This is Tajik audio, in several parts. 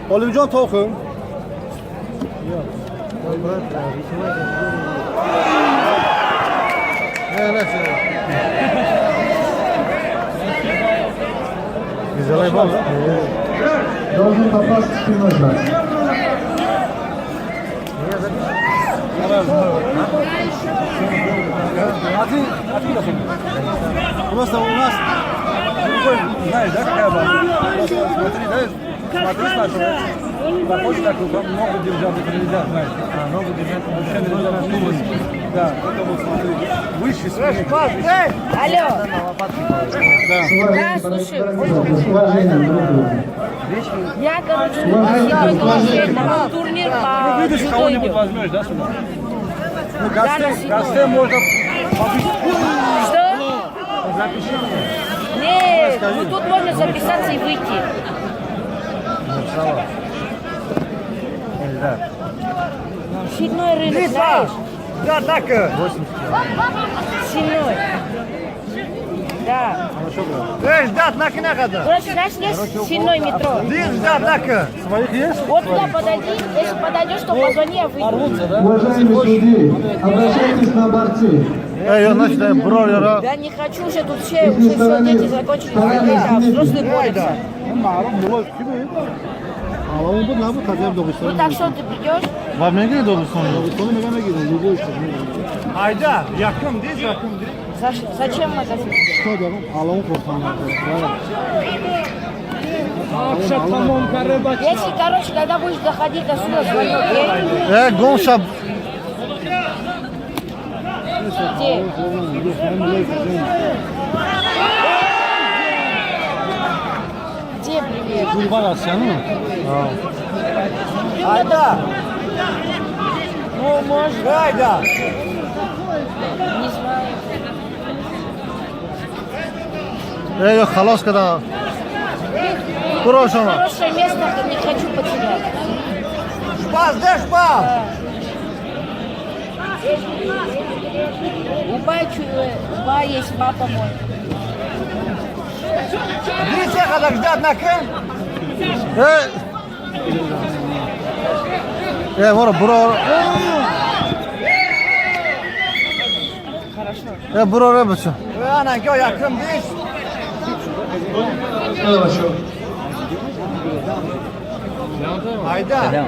Олимҷон Тохим. Не, не, Güzel bak. Должен попасть в спиной брать. А ты откуда ты? Просто у нас другой, знаешь, да, какая база? Смотри, да, смотри сначала. Заходишь так, ногу держать, это нельзя, знаешь. А, ногу держать вообще нельзя. Да, это вот смотри, выше спины. Алло. С уважением, Да, слушаю. с уважением друг к другу. Я, короче, Уважение, на уважение. там турнир Ну, по видишь, дзюдо кого-нибудь идет. Возьмешь, да, сюда? Ну, Да, на гостей, седьмой. Гостей можно побить. Что? Нет, ну тут можно записаться и выйти. Эльдар. Седьмой рынок, знаешь? Да, так. Седьмой. Да. Эй, ждать на кинагада. Короче, знаешь, есть Сенной метро. Здесь ждать на. Своих есть? Вот туда подойди, если подойдешь, то позвони, я выйду. Порвутся, да? Уважаемые судьи, обращайтесь на борцы. Эй, я начинаю бролера. Да не хочу уже, тут все, уже все, дети закончили, а взрослые борются. Алавон буд набуд тазиям Догистони. Ну так что, ты придешь? Ва мегири Догистони? Догистони мега мегирем, любой что мегирем. Айда, якум диз, якум диз. Зачем мы это Что дагам алавон қуртан. Если, короче, когда будешь доходить до сюда, звони, окей? Э, гом шаб. Где? Где привет? Гулбар аст, яну? Айда. Ну, может, Айда. Не знаю. Эй, халос када. Курошона. Хорошее место не хочу потерять. Шпаз, де шпаз? Уба есть папа мой. Диз хадак ждать на кин. Эй. Э, вора буро. Хорошо. Э, буро бача. Ана, гё якум диз. Хорошо. Айда.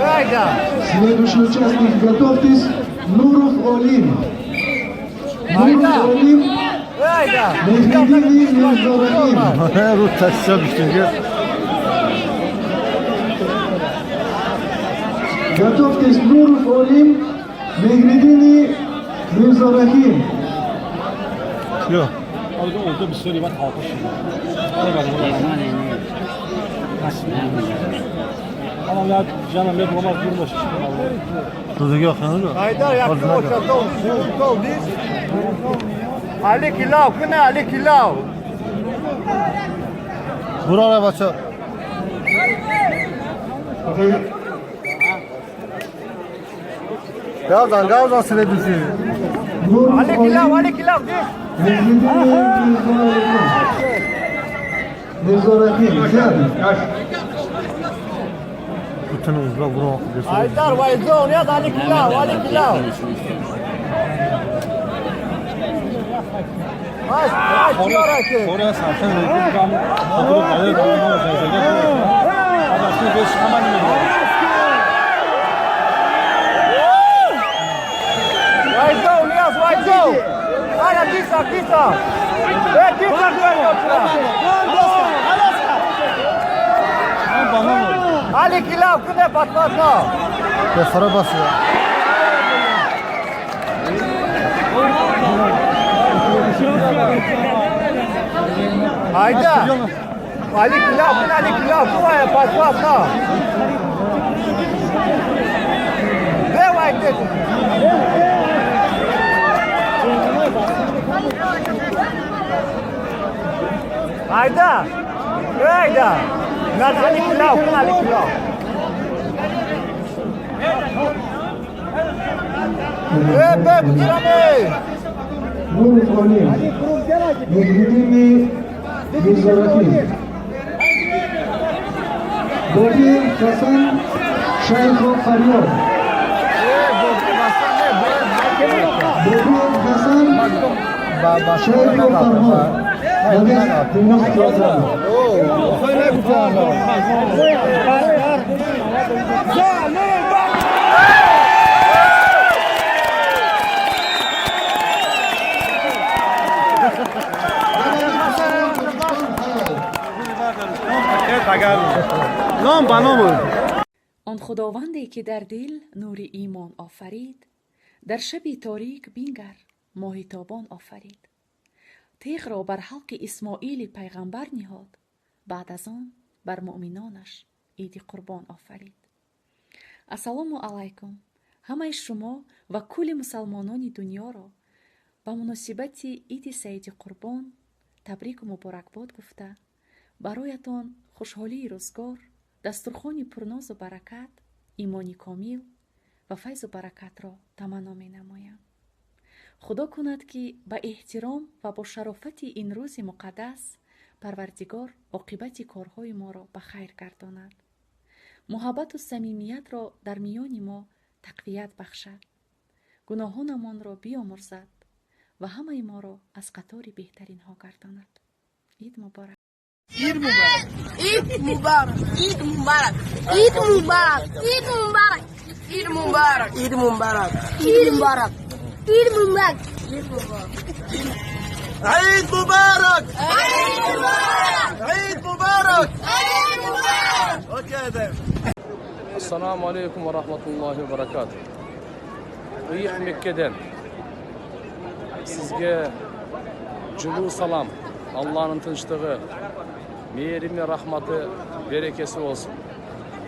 Айда. Следующий участник, готовьтесь. Нуров Олим. Нуров Олим, Айда. Мехмедини Мирзорахим. Ру такси биштинге. Готовьтесь, Нуров Олим, Мехмедини Мирзорахим. Ё. Олду бисёри бад ҳалқа шуд. Ҳамам як ҷана мебуромад дур боши. Рӯзиги охирను. Айда, якум оча дол диз, дол диз. Али килав, кина али килав. Буро бача. Газан, газан следующий. Нуров Али килав, Олим, али килав диз. Мехмедини Мирзорахим. Мирзорахим, сядем. Bütün uzba буро. Айдар, вайзон, яд али килав, али килав. Ай, ай, чиёра ки? Ора сарсан реком худро қадар дамон зазага. Адашни беш ҳама намедонам. Вайзон, яд вайзон. Ара диса, диса. Э, диса дуэйо. Ҳам банан. Али килав, кине патпатно. Бехара басия. Айда. Али килав, кине али килав, куая патпатно. Давай, дети. Айда. Айда. На али килав, кине али килав. Э, бе, бутираме. Нуров Олим, Мехмедини Мирзорахим. Бобиев Хасан Шайхов Фарёд. Бобиев Хасан Шайхов Фарҳод. На вес 90 килограммов. Ном ба ному. Он худованде, ки дар дил нури имон офарид, дар шаби торик, бингар, моҳи тобон офарид, теғро бар ҳалқи Исмоили пайғамбар ниҳод, баъд аз он бар муъминонаш иди қурбон офарид. Ассалому алайкум! Ҳамаи шумо ва кулли мусалмонони дунёро ба муносибати иди саиди қурбон табрику муборакбод гуфта, бароятон хушҳолии рӯзгор, дастурхони пурнозу баракат, имони комил ва файзу баракатро таманно менамоям. Худо кунад, ки ба эҳтиром ва бо шарофати ин рӯзи муқаддас Парвардигор оқибати корҳои моро ба хайр гардонад, муҳаббату самимиятро дар миёни мо тақвият бахшад, гуноҳонамонро биомӯрзад ва ҳамаи моро аз қатори беҳтаринҳо гардонад. Ид муборак! Ид муборак! Ид муборак! Ид муборак! Ид муборак! Ид муборак! Ид муборак! Ид муборак! Ид муборак! Ид муборак! Ид муборак! عيد مبارك! Ид муборак! عيد مبارك! Ид муборак! Okay then. Ассаламу алейкум ва рахматуллахи ва баракатух. Ыйык Меккеден сизге жылуу салам, Алланын тынчтыгы, мээрими, рахматы, берекеси болсун.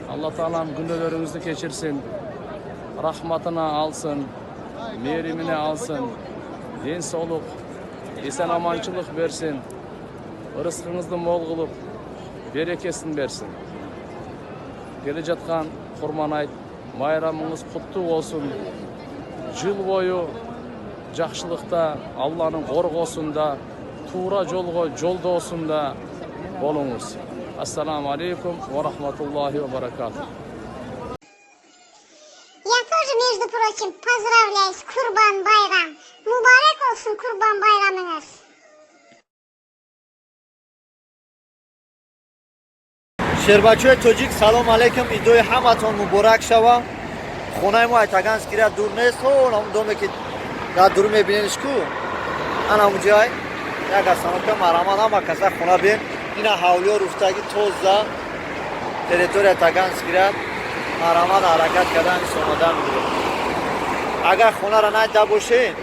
Алла Таалам күнөөлөрүңүздү кечирсин, рахматына алсын, мээримине алсын, ден соолук, эсен аманчылык берсин, ырыскыңызды мол кылып, берекесин берсин. Келе жаткан Курман айт майрамыңыз куттуу болсун. Жыл бою жакшылыкта, Алланын коргоосунда, туура жолго жолдоосунда болуңуз. Ассаламу алейкум ва рахматуллахи ва баракатух. Я тоже, между прочим, поздравляю с Kurban Bayram. Mübarek olsun Kurban Bayramınız. Шербачои тоҷик, салом алейкум, идои ҳаматон муборак шава. Хонаи мо ай Таганский ряд дур нест, ҳон доме, ки дар дур мебинениш ку, ана ҳамуҷай як остановка. Марҳамат, ҳама каса хона бем. Ина ҳавлиё руфтаги, тоза, территория Таганский ряд. Марҳамат, ҳаракат карда ҳамис омадан бигирем. Агар хонара найда бошем,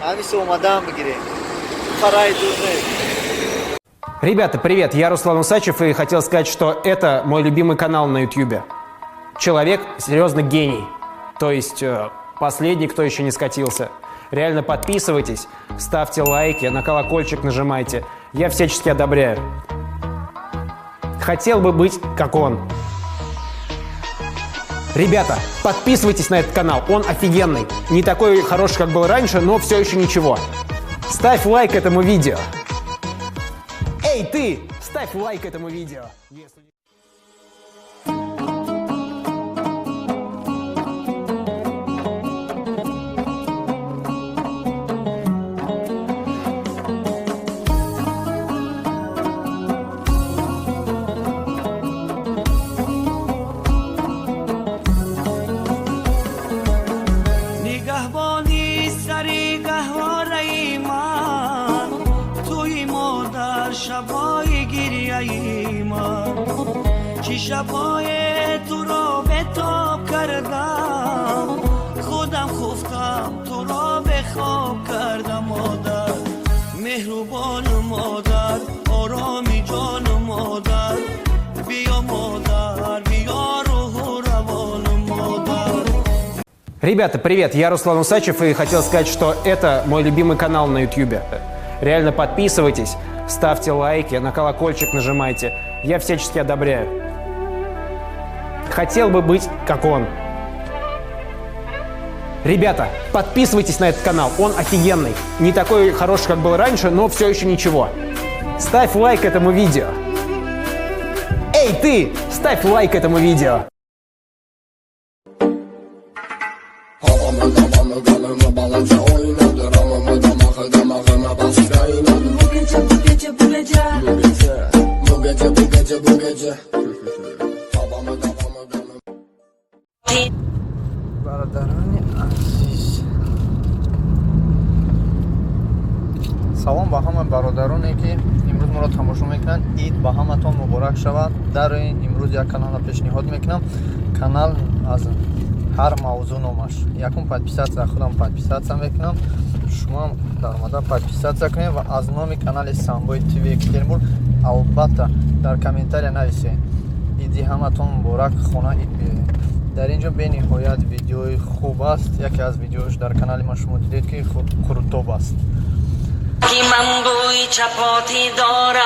ҳамис омадан бигирем, фараи дур нест. Ребята, привет, я Руслан Усачев и хотел сказать, что это мой любимый канал на YouTube. Человек серьезно гений. То есть последний, кто еще не скатился. Реально подписывайтесь, ставьте лайки, на колокольчик нажимайте. Я всячески одобряю. Хотел бы быть как он. Ребята, подписывайтесь на этот канал, он офигенный. Не такой хороший, как был раньше, но все еще ничего. Ставь лайк этому видео. Эй, ты! Ставь лайк этому видео. Если... Нигаҳбони сари гаҳвораи ман туи модар, шабои гирияи ман, чӣ шабое туро бетоб кардам, худам хуфтам, туро бехоб кардам. Модар меҳрубону модар ороми ҷону модар, биё модар, биё рӯҳу равону модар. Ребята, привет, я Руслан Усачев и хотел сказать, что это мой любимый канал на YouTube. Реально подписывайтесь, ставьте лайки, на колокольчик нажимайте. Я всячески одобряю. Хотел бы быть как он. Ребята, подписывайтесь на этот канал, он офигенный. Не такой хороший, как был раньше, но все еще ничего. Ставь лайк этому видео. Эй, ты! Ставь лайк этому видео! Бародарони азиз, салом ба ҳама бародароне, ки имрӯз моро тамошо мекунанд. Ид ба ҳаматон муборак шавад. Дар ин имрӯз як каналро пешниҳод мекунам. Канал аз ҳар мавзӯъ номаш. Якум подписаться, худам подписаться мекунам, шумоам даромада подписаться кунед ва аз номи канали Самбои ТВ Екатеринбург албатта дар комментария нависед: иди ҳаматон муборак, хона ид биёед. Дар ин ҷо бениҳоят видеои хуб аст. Яке аз видеош дар канали ма шумо дидед, ки қурутоб аст. Ки ман бӯи чапотӣ дорад.